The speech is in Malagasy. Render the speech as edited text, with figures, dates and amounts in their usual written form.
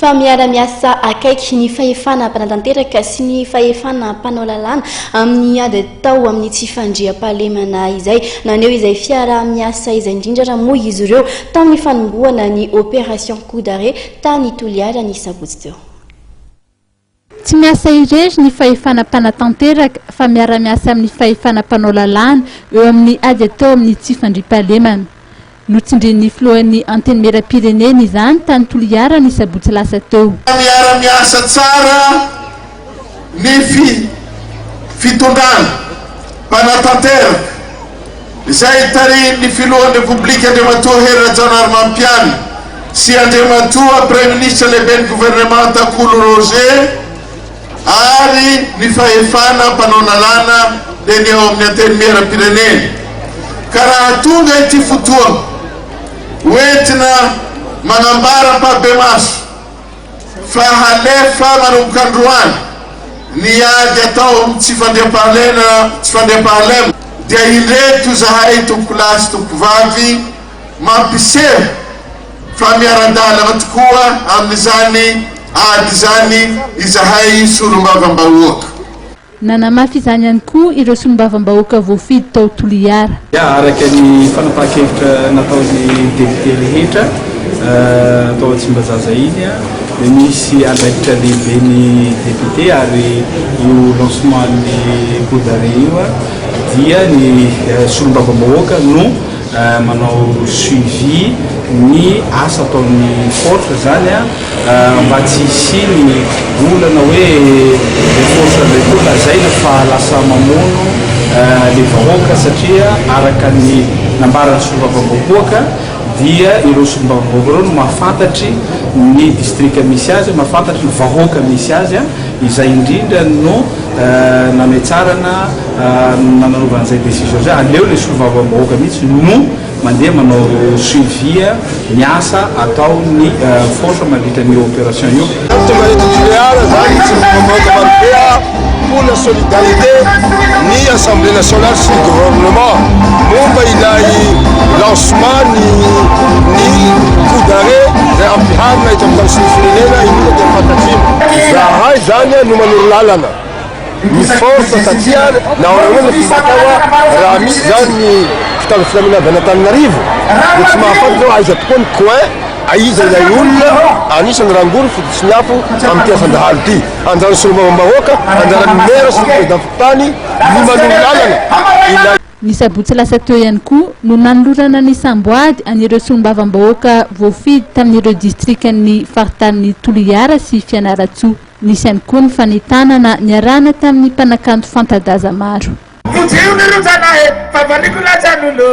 Fa miara-miasa akaiky ny fahefana mpanatanteraka sy ny fahefana mpanao lalàna amin'ny ady atao amin'ny tsy fandriampahalemana izay. Naneho izay fiaraha-miasa izay indrindra raha moa izy ireo tamin'ny fanombohana ny opération coup d'arrêt tany Toliara ny sabotsy teo. Tsy miasa irery ny fahefana mpanatanteraka fa miara-miasa amin'ny fahefana mpanao lalàna eo amin'ny ady atao amin'ny tsy fandriampahalemana. Notsindrin'ny filohan'ny Antenimierampirenena izany tany Toliara ny sabotsy lasa teo. Miara-miasa tsara ny fi fitondrana mpanatanteraka izay tarihin'ny filohan'ny Repoblika Andriamatoa Hery Rajaonarimampianina sy Andriamatoa Praiminisitra lehiben'ny governemanta Kolo Roger ary ny fahefana mpanao lalàna dia ny ao amin'ny Antenimierampirenena ka raha tonga ity fotoana hoentina manambara ampahibemaso fa halefa manomboka androany ny ady atao amin'ny tsy fandriampahalemana tsy fandriampahalemana dia indreto zahay tompokolahy sy tompokovavy mampiseho fa miara-dalana tokoa amin'izany ady izany izahay solombavambahoaka. Nanamafy izany ihany koa ireo solombavambahoaka voafidy tao Toliara. Araka ny fanapahan-kevitra nataon'ny député rehetra tao Tsimbazaza iny dia misy andraikitra lehibe ny député ary io lancement ny coup d'arrêt io dia ny solombavambahoaka no manao suivi ny asa ataon'ny force zany mba tsy hisian'ny olana hoe le force ndray koa lazaina fa lasa mamono le vahoaka, satria araka ny nambaran'ny solombavambahoaka dia ireo solombavambahoaka ireo no mahafantatry ny distrika misy azy, mahafantatry ny vahoaka misy azy. Izay indrindra no nametsarana nananaovan'izay décision zay, aleo le solombavambahoaka mihitsy no mandeha manao suivi ny asa ataon'ny force mandritra ny opération io. Tonga eto Tuléar zany tsy mamoaka marobe pour la solidarité ny Assemblée nationale sy ny gouvernement momba ilay lancement ny coup d'arrêt zay ampiharina eto amin'ny tany sy ny firenena, indrindra dia fantatrimo. Zahay zany no manoro lalana ny force satria na ahoana ny fomba atao, raha misy zany ny mpitandro filaminana avy any Antananarivo dia tsy mahafantatra hoe aiza tokoa ny coin, aiza ilay olona anisan'ny rangory fototry ny afo amin'ity asan-dahalo ity. Anjaran'ny solombavambahoaka, anjaran'ny maire sy ny président fokontany ny manoro lalana ilay. Ny sabotsy lasa teo ihany koa no nanolorana ny samboady an'ireo solombavambahoaka voafidy tamin'ireo distrikan'ny faritanin'i Toliara sy Fianarantsoa. Nisy ihany koa ny fanentanana niarahana tamin'ny mpanakanto fanta-daza maro. Vonjeo ny ronjanahy fa valiko latsan'olo.